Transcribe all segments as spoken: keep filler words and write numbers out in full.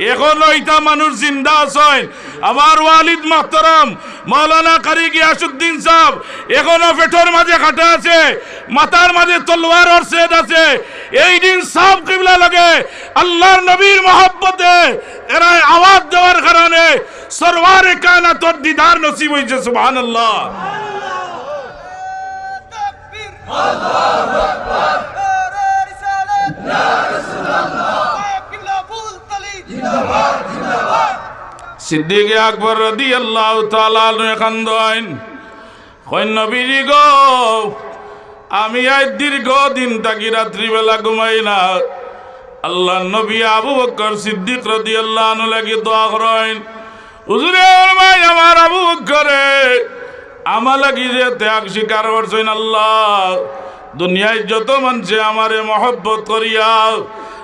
এখনো ইতা মানুষ জিন্দা আছইন। আমার ওয়ালিদ মুহতারাম মাওলানা কারি গিয়াসউদ্দিন সাব এখনো পেটর মাঝে কাটা আছে, মাথার মাঝে তলোয়ারর ছেদ আছে। এই দিন সাব কিবলা লগে আল্লাহর নবীর মহব্বতে এরায় আওয়াজ দেওয়ার কারণে সরওয়ারে কায়নাতর দিদার নসিব অইছে। সুবহানাল্লাহ। সিদ্দিকে আকবর রাদিয়াল্লাহু তাআলা আনহু কান্দইন, কইন, "নবীজি গো, আমি আইজ দীর্ঘ দিন থাকি রাত্রিবেলা ঘুমাই না।" আল্লাহর নবী আবু বকর সিদ্দিক রাদিয়াল্লাহু আনহু লাগি দোয়া করইন, হুজুরে ফরমাইন, "আমার আবু বকরে আমার লাগি যে ত্যাগ স্বীকার করছইন আল্লাহ, দুনিয়ার যত মানষে আমারে মহব্বত করিয়া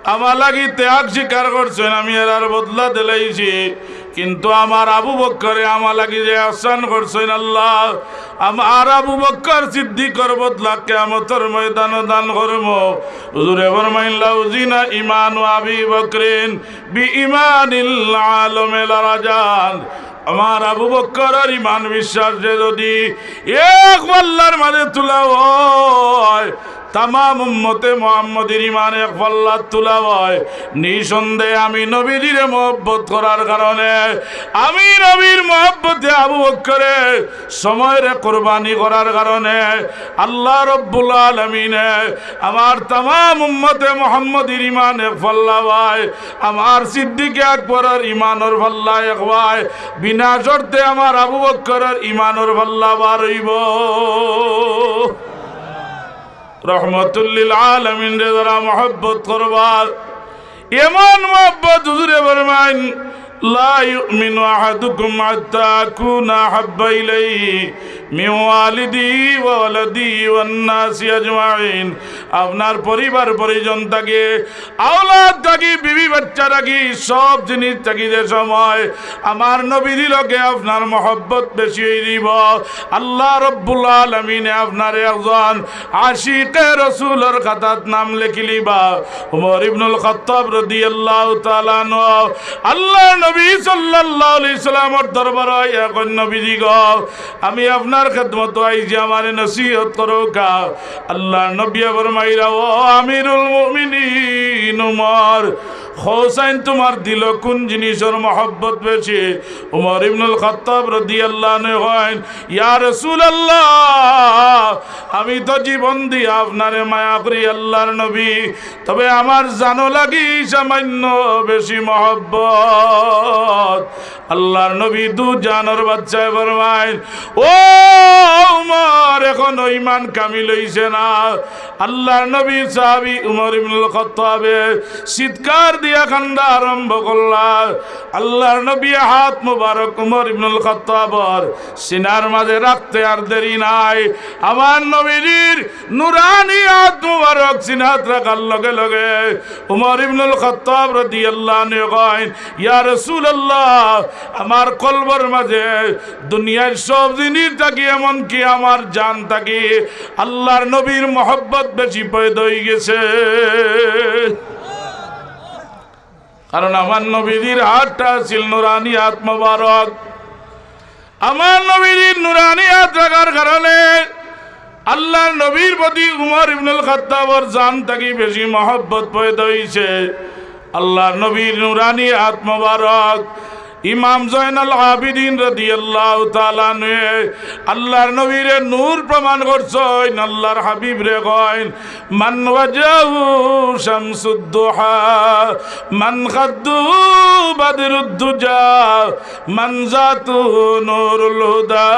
আমার লাগি ত্যাগ স্বীকার করছইন, আমি এরার বদলা দিলাইছি। কিন্তু আমার আবু বকরে আমার লাগি যে এহসান করছইন আল্লাহ, আমার আবু বকর সিদ্দিকর বদলা কিয়ামতর ময়দানো দান করমু।" হুজুরে ফরমাইন, "লাউ জিনা ঈমানু আবি বকরিন বিঈমানিল আলামিন লারাজান।" আমার আবু বকরর ঈমান বিশ্বাসরে যদি এক পাল্লার মাঝে তুলা অয়, তামাম উম্মতে মুহাম্মদীর ঈমান এক পাল্লাত তুলা অয়, নিঃসন্দেহে আমি নবীজিরে মহব্বত করার কারণে, আমি নবীর মহব্বতে আবু বকরে সময়রে কুরবানি করার কারণে আল্লাহ রব্বুল আলামিনে আমার তামাম উম্মতে মুহাম্মদীর ঈমান এক পাল্লা অয়, আমার সিদ্দিকে আকবরর ঈমানর পাল্লা এক অয়, বিনা শর্তে আমার আবু বকরর ঈমানর পাল্লা বার অইবো। রহমতুল্লিল আলামিনরে যারা মহব্বত করবা, এমন মহব্বত হুজুরে ফরমাইন, "লা ইউমিনু আহাদুকুম হাত্তা আকুনা আহাব্বা ইলাইহি মিন ওয়ালিদিহি ওয়া ওয়ালাদিহি ওয়ান নাসি আজমাইন।" আপনার পরিবার পরিজন থাকি, আওলাদ থাকি, বিবি বাচ্চা থাকি, সব জিনিস থাকি যে সময় আমার নবীর লগে আপনার মহব্বত বেশি অইযিবো, আল্লাহ রব্বুল আলামিনে আপনারে একজন আশিকে রসুলর খাতাত নাম লেখিলিবা। উমর ইবনুল খাত্তাব রাদিয়াল্লাহু তাআলা আনহু আল্লাহর নবী সাল্লাল্লাহু আলাইহি সাল্লামর দরবারো আইয়া কইন, "নবীজি গো, আমি আপনার খেদমতো আইছি, আমারে নসিহত করউক্কা।" আল্লাহর নবীয়ে ফরমাইরা, "ও আমিরুল মুমিনিন উমর, কওছাইন তুমার দিলো কুন জিনিসর মহব্বত বেশি?" উমর ইবনুল খাত্তাব রাদিয়াল্লাহু আনহু কইন, "ইয়া রাসূলুল্লাহ, আমি তো জীবন দিয়া আপনারে মায়া করি আল্লাহর নবী, তবে আমার জানো লাগি সামান্য বেশি মহব্বত।" আল্লাহর নবী দু জানর বাদশায় ফরমাইন, "ও উমর, এখনো ঈমান কামিল অইছে না।" আল্লাহর নবীর সাহাবী উমর ইবনুল খাত্তাবে চিৎকার দিয়া কান্দা আরম্ভ করলা। আল্লাহর নবী হাত মুবারক উমর ইবনুল খাত্তাবর সিনার মাঝে রাখতে আর দেরি নাই। আমার নবীজির নুরানি হাত মুবারক সিনাত রাখার লগে লগে উমর ইবনুল খাত্তাব রাদিয়াল্লাহু আনহু কইন, "ইয়া রাসূলুল্লাহ, আমার কলবর মাঝে দুনিয়ার সব জিনিস থাকি, এমনকি আমার জান থাকি আল্লাহর নবীর মহব্বত বেশি পয়দা অইগেছে।" কারণ আমার নবীজির হাতটা আছিল নুরানি হাত মোবারক। আমার নবীজির নুরানি হাত রাখার কারণে আল্লাহর নবীর প্রতি উমর ইবনুল খাত্তাবর জান থাকি বেশি মহব্বত পয়দা অইছে। আল্লাহর নবীর নুরানি হাত মোবারক। ইমাম জয়নাল আবিদিন রাদিয়াল্লাহু তাআলা আনহু আল্লাহর নবীরে নূর প্রমাণ করছইন, আল্লাহর হাবিবরে কইন, "মান ওয়াজহুহু শামসুদ দুহা, মান খাদ্দুহু বাদরুদ দুজা, মান জাতুহু নূরুল হুদা,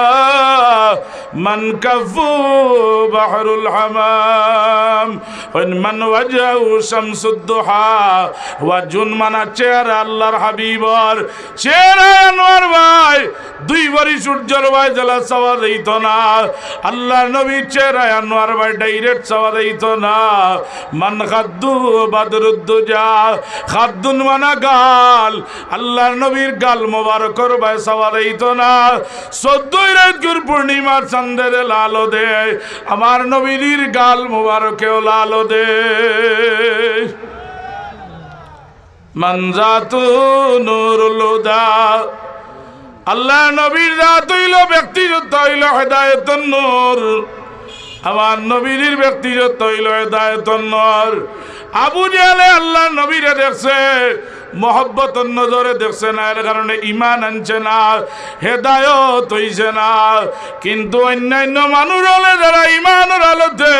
মান কাফফুহু বাহরুল হামাম।" কইন, "মান ওয়াজহুহু শামসুদ দুহা।" ওয়াজহুন মানা চেহারা আল্লাহর হাবিবর। চেহারা আনোয়ার ভাই, দুই বারি সূর্যর ভাই জ্বালা চাওয়া যাইতো না। আল্লাহর নবীর চেহারা আনোয়ার ভাই direct চাওয়া যাইতো না। মান খাদ্দুহু বাদরুদ দুজা, খাদ্দুন মানা গাল, আল্লাহর নবীর গাল মোবারকর ভাই চাওয়া যাইতো না। চৌদ্দই রাইতকুর পূর্ণিমার চান্দে লালো দে, আমার নবীর গাল মোবারকেও লালো দে। মান জাতু নুরুল হুদা। আল্লাহর নবীর জাত অইলো, ব্যক্তিগত অইলো হেদায়েতর নূর। আমার নবীর ব্যক্তিগত অইলো হেদায়েতর নূর। আবু জেহেলে আল্লাহর নবীরে দেখছে, মহব্বতর নজরে দেখছে না, এর কারণে ঈমান আনছে না, হেদায়েত অইছে না। কিন্তু অন্যান্য মানুষ অকলে যারা ঈমানর আলোতে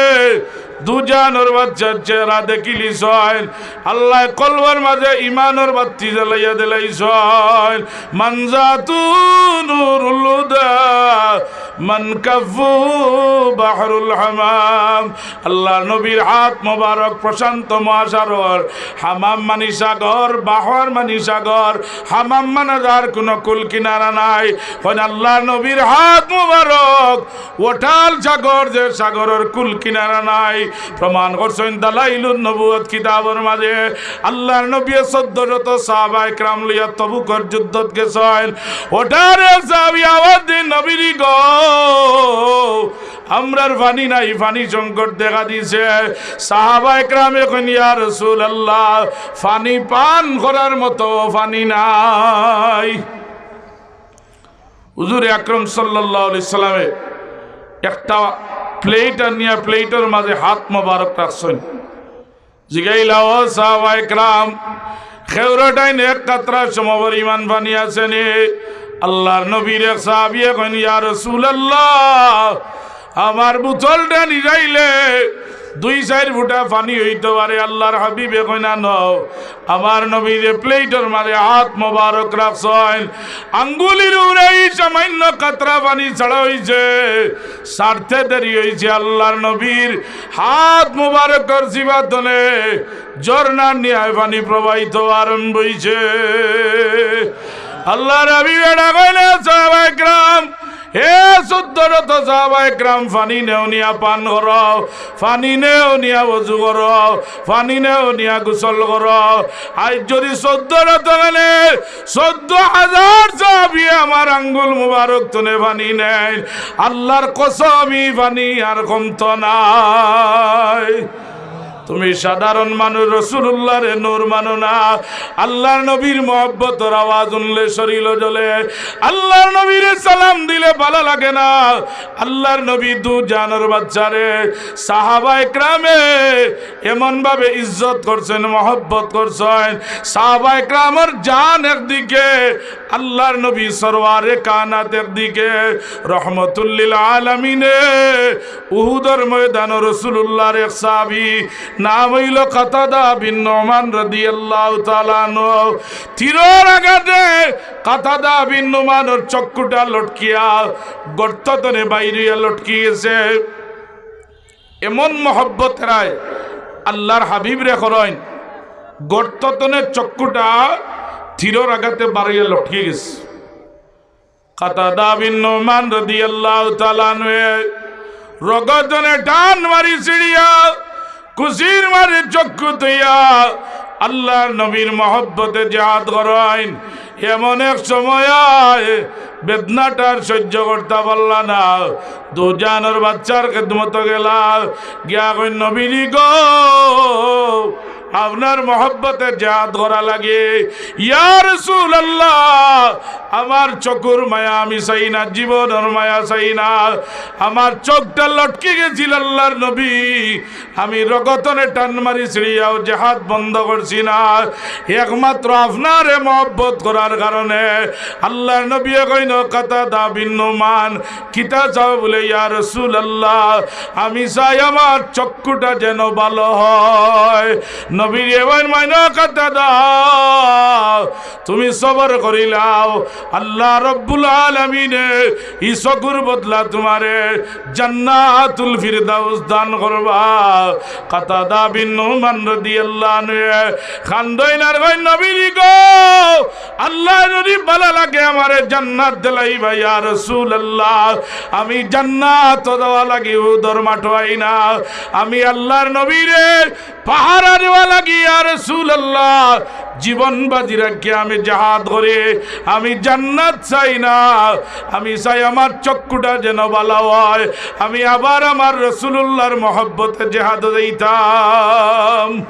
দুজানর বাচ্চার চেহারা দেখিলিছইন, আল্লায় কলবর মাঝে ঈমানর বাত্তি জ্বালাইয়া দিলাইছইন। মান জাতু নুরুল হুদা, মান কাফু বাহরুল হামাম। আল্লাহর নবীর হাত মোবারক প্রশান্ত মহাসাগর, হামাম মানি সাগর, বাহর মানি সাগর, হামাম মানে যার কোনো কুল কিনারা নাই। কইন আল্লাহর নবীর হাত মোবারক অটাল সাগর, যে সাগরর কুল কিনারা নাই। প্রমাণ করছইন দালাইলুন নবুয়ত কিতাবর মাঝে। আল্লাহর নবীয়ে চৌদ্দ শত সাহাবা একরাম লইয়া তবুকর যুদ্ধত গেছইন। অটারে সাহাবী আওয়াজ দেইন, "নবীজি গো, আমরার পানি নাই, পানি সংকট দেখা দিছে।" সাহাবা একরামে কইন, "ইয়া রাসূলুল্লাহ, পানি পান করার মতো পানি নাই।" হুজুরে আকরাম সাল্লাল্লাহু আলাইহি সাল্লামে একটা প্লেট আনিয়া প্লেটর মাঝে হাত মোবারক রাখছইন। জিগাইলা, "ও সাহাবা একরাম, কেউরটাইন এক কাতরা সমপরিমাণ পানি আছে নি?" আল্লাহর নবীর এক সাহাবিয়ে কইন, "ইয়া রাসূলুল্লাহ, আমার বোতলটা নিজাইলে দুই চাইর ফুটা পানি অইতো পারে।" আল্লাহর হাবিবে কইন, "আনো।" আমার নবীয়ে প্লেটর মাঝে হাত মোবারক রাখছইন, আঙ্গুলির উপরে এই সামান্য কাতরা পানি ছাড়া অইছে, ছাড়তে দেরি অইছে। আল্লাহর নবীর হাত মোবারকর জিবা তনে ঝর্ণার নিয়ায় পানি প্রবাহিত আরম্ভ অইছে। আল্লাহর হাবিবে ডাক কইলে, "সাহাবা একরাম, হে চৌদ্দ শত সাহাবা একরাম, পানি নেও নিয়া পান করো, পানি নেও নিয়া ওযু করো, পানি নেও নিয়া গোসল করো।" আইজ যদি চৌদ্দ শত গেলে চৌদ্দ হাজার সাহাবিয়ে আমার আঙ্গুল মুবারক তনে পানি নেইন, আল্লাহর কসম, ই পানি আর কমতো নায়। তুমি সাধারণ মানুষ, রাসূলুল্লাহরে নূর মানো না। আল্লাহর নবীর মহব্বতর আওয়াজ হুনলে শরীল জ্বলে। আল্লাহর নবীরে সালাম দিলে ভালা লাগে না। আল্লাহর নবী দুজানর বাচ্চারে সাহাবা একরামে এমন ভাবে ইজ্জত করছইন, মহব্বত করছইন। সাহাবা একরামর জান একদিকে, আল্লাহর নবী সরওয়ারে কায়নাত একদিকে, রহমতুল্লিল আলামিনে উহুদর ময়দানো রাসূলুল্লাহর এক সাহাবী, নাম অইলো কাতাদা বিন নুমান রাদিয়াল্লাহু তাআলা আনহু। তীরর আঘাতে কাতাদা বিন নুমানর চক্ষুটা লটকিয়া গর্ত তনে বাইর অইয়া লটকি গেছে। এমন মহব্বত এরায় আল্লাহর হাবিবরে করইন, গর্ত তনে চক্ষুটা তীরর আঘাতে বারইয়া লটকি গেছে। কাতাদা বিন নুমান রাদিয়াল্লাহু তাআলা আনহু রগতনে টান মারি ছিড়িয়া, কুশির মারি চক্ষু থইয়া আল্লাহর নবীর মহব্বতে জিহাদ করইন। এমন এক সময় আয়, বেদনাটার সহ্য করতা পারলা না, দুজানর বাচ্চার খেদমতো গেলা, গিয়া কইন, "নবীজি গো, আপনার মহব্বতে জিহাদ করা লাগে।" "ইয়া রাসূলুল্লাহ, আমার চকুর মায়া আমি চাই না, জীবনর মায়া চাই না, আমার চোখটা লটকি গেছিল আল্লাহর নবী, আমি রগতনে টান মারি ছিড়িয়াও জিহাদ বন্ধ করছি না, একমাত্র আপনারে মহব্বত করার কারণে।" আল্লাহর নবী কইন, "কাতাদা বিন নুমান, কিতা চাও?" বলে, "ইয়া রাসূলুল্লাহ, আমি চাই আমার চক্ষুটা যেন ভালো হয়।" নবীয়ে কইন, "মাইনো কাতাদা, তুমি সবর করিলাও, আল্লাহ রব্বুল আলামিনে ই চকুর বদলা তোমারে জান্নাতুল ফিরদাউস দান করবা।" কাতাদা বিন নুমান রাদিয়াল্লাহু আনহু কান্দইন আর কইন, "নবীজি গো, আল্লাহ যদি ভালা লাগে আমারে জান্নাত দিলাইবা, ইয়া রাসূলুল্লাহ, আমি জান্নাত যাওয়া লাগি উহুদর মাঠো আই না, আমি আল্লাহর নবীরে পাহারা দেওয়া লাগি, ইয়া রাসূলুল্লাহ, জীবন বাজি রাখি আমি জিহাদ করি, আমি জান্নাত চাই না, আমি চাই আমার চক্ষুটা যেন ভালা হয়, আমি আবার আমার রাসূলুল্লাহর মহব্বতে জিহাদো যাইতাম।"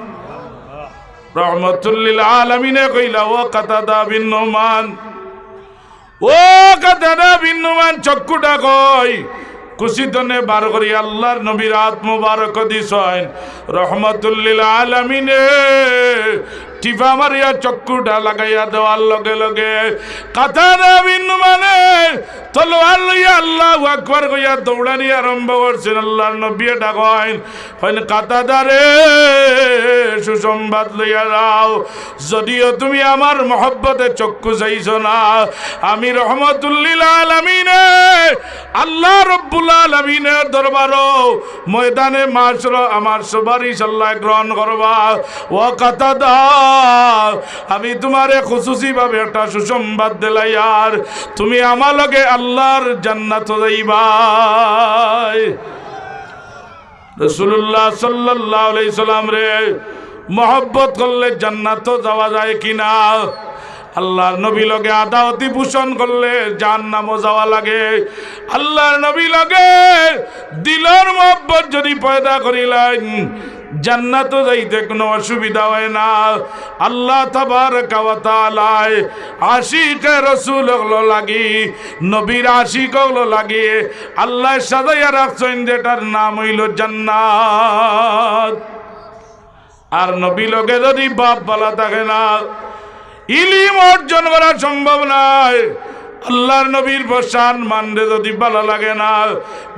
রহমতুল্লিল আলামিনে কইলা, "ও কাতাদা বিন নুমান, ও কাতাদা বিন নুমান, চক্ষুটা কই?" কুশি তনে বার করি আল্লাহর নবীর আত মুবারক দিছইন। রহমতুল্লিল আলামিনে টিপা মারিয়া চক্ষুটা লাগাইয়া দেওয়ার লগে লগে কাতাদা বিন নুমানে তলোয়ার লইয়া আল্লাহু আকবার কইয়া দৌড়ানি আরম্ভ করছইন। আল্লাহর নবী ডাকইন, কইন, "কাতাদারে, সুসংবাদ লইয়া যাও, যদিও তুমি আমার মহব্বতে চক্ষু চাইছো না, আমি রহমতুল্লিল আলামিনে, আল্লাহ রব্বুল আলামিনের দরবারো ময়দানে মাশর আমার সুপারিশ আল্লাহ গ্রহণ করবা। ও কাতাদা, আমি তুমারে খুসুসিভাবে একটা সুসংবাদ দিলাইয়ার, তুমি আমার লগে আল্লাহর জান্নাতো যাইবায়।" রাসূলুল্লাহ সাল্লাল্লাহু আলাইহি সাল্লামরে মহব্বত করলে জান্নাতো যাওয়া যায় কিনা? আল্লাহর নবী লগে আদাওতি পোষণ করলে জাহান্নামো যাওয়া লাগে। আল্লাহর নবী লগে দিলর মহব্বত যদি পয়দা করিলাইন, জান্নাতো যাইতে কুনু অসুবিধা অয় না। আল্লাহ তাবারাকা ওয়া তাআলায় আশিকে রসুল অকলর লাগি, নবীর আশিক অকলর লাগি আল্লায় সাজাইয়া রাখছইন, যেটার নাম অইলো জান্নাত। আর নবী লগে যদি বাপ বালা থাকে না, ইলিম অর্জন করা সম্ভব নায়। আল্লাহর নবীর প্রশান মানতে যদি বালা লাগে না,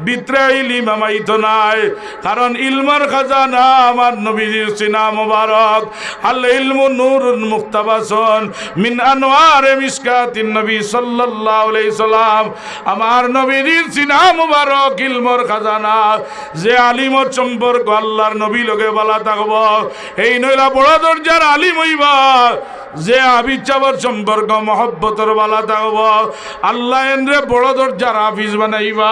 ভিতরে ইলিম হামাইতো নায়। কারণ ইলমর খাজানা আমার নবীজির সিনা মুবারক। আল ইলমু নূরুন মুক্তাবাসুন মিন আনওয়ারে মিশকাতিন নবী সাল্লাল্লাহু আলাইহি সাল্লাম। আমার নবীজির সিনা মুবারক ইলমর খাজানা। যে আলিমর সম্পর্ক আল্লাহর নবী লগে বালা থাকবো, এইন অইলা বড় দরজার আলিম অইবা। যে হাফিজ সাবর সম্পর্ক মহব্বতর বালা থাকবো, আল্লাহ এনরে বড় দরজার হাফিজ বানাইবা।